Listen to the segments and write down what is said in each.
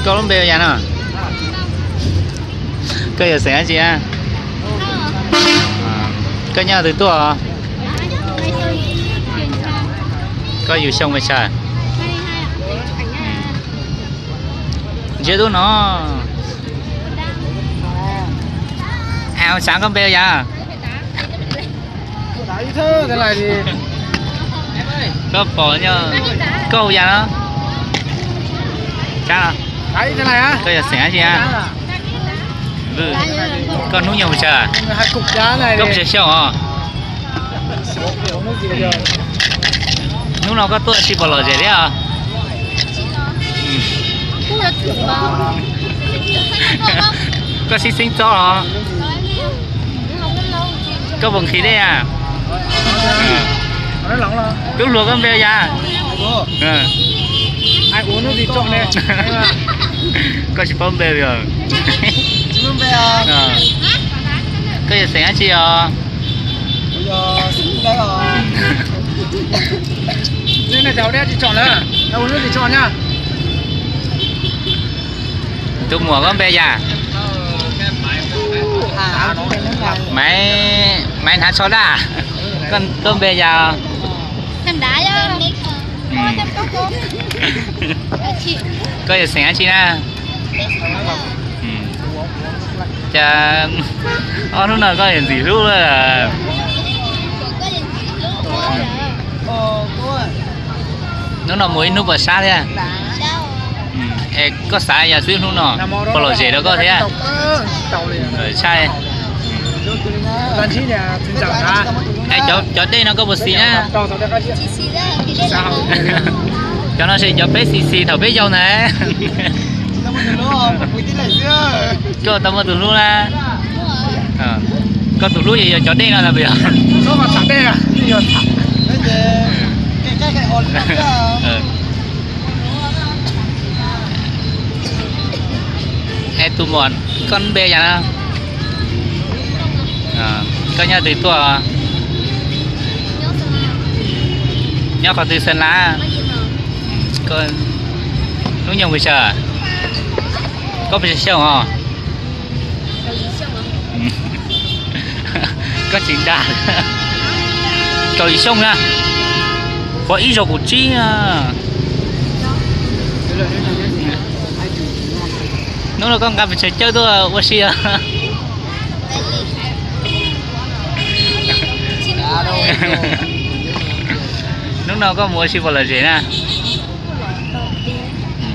Koj lub npe ua cas no? Koj yog xeem dab tsi na? Koj nyob twg tuaj? Koj yug xyoo pes tsawg? Ntsiab tub no. Ua tsav, koj npe ua cas? Koj pom, koj hu yam no? Koj yog xeem dab tsi na? Koj hnub nyoog pes tsawg? Koj pes tsawg xyoo os? Hnub no koj tuaj sib pom lom zem thiab os? Koj sib xeeb txob los? Koj puas nqhis dej a? Tub hluas, koj npe ua cas? Koj tsis paub npe os? Koj yog xeem dab tsi os? Tus muam, koj npe ua cas? Maiv, Maiv Hnav Tsho Daj. Koj npe ua cas? Koj yog xeem dab tsi na? Cas ob hnub no koj yuav ntxim hlub lawm. Hnub no mus ib hnub puas sab thiab? Es koj xav yam xwb hnub no puas lom zem rau koj thiab? Tshaj. Cov dej no koj puas xis na? Cov no ces cov peb xis xis thaum peb yau ntag. Koj tau muaj tus hlub na? Koj tus hlub yog cov dej no ntag puas yog? Es tus muam, koj npe ua cas na? Koj nyob twg tuaj? Nyob qhov twg Xeem Las? Hnub nyoog pes tsawg? Koj pes tsawg xyoo os? Koj tsis dag. Kaum yim xyoo na. Pov ib zaug kaum tsib. Hnub no koj nqa pes tsawg cawj tuaj ua si? Hnub no koj mus ua si puas lom zem na?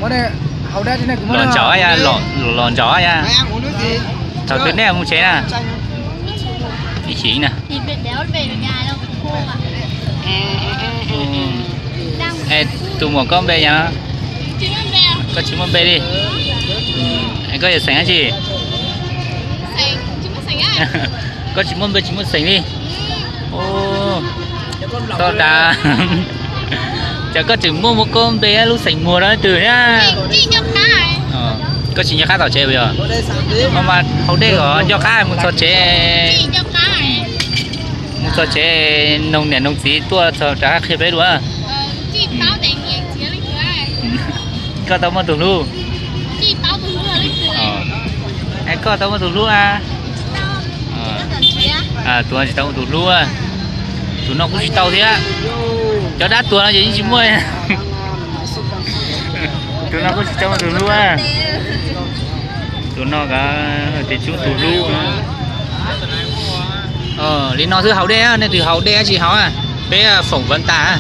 Los ntsauv, los ntsauv ya. Thaum twg nej mus tsev na? Ib chim na. Es tus muam, koj npe cas? Koj tsis muaj npe li. Koj yog xeem dab tsi? Koj tsis muaj npe tsis muaj xeem li. Toj dag. Ces koj tseem muaj muab koj npe lub xeem muag rau leej twg thiab? Koj tsis nco qab tom tsev puas yog? Mas haus dej os, nco qab mus txog tsev. Mus txog tsev noog niam noog txiv tuaj txog rov qab qhia peb dua. Koj tau muaj tus hlub? Es koj tau muaj tus hlub a? Tus no tsis tau muaj tus hlub. Tus no kuj tsis tau thiab. Cov dab tuag no ces yeej tsis muaj. Tus no kuj tsis tau muaj tus hlub. Tus no ces tsis muaj tus hlub. Li no xwb, haus dej, nej twg haus dej dab tsi haus, peb foom vas tas.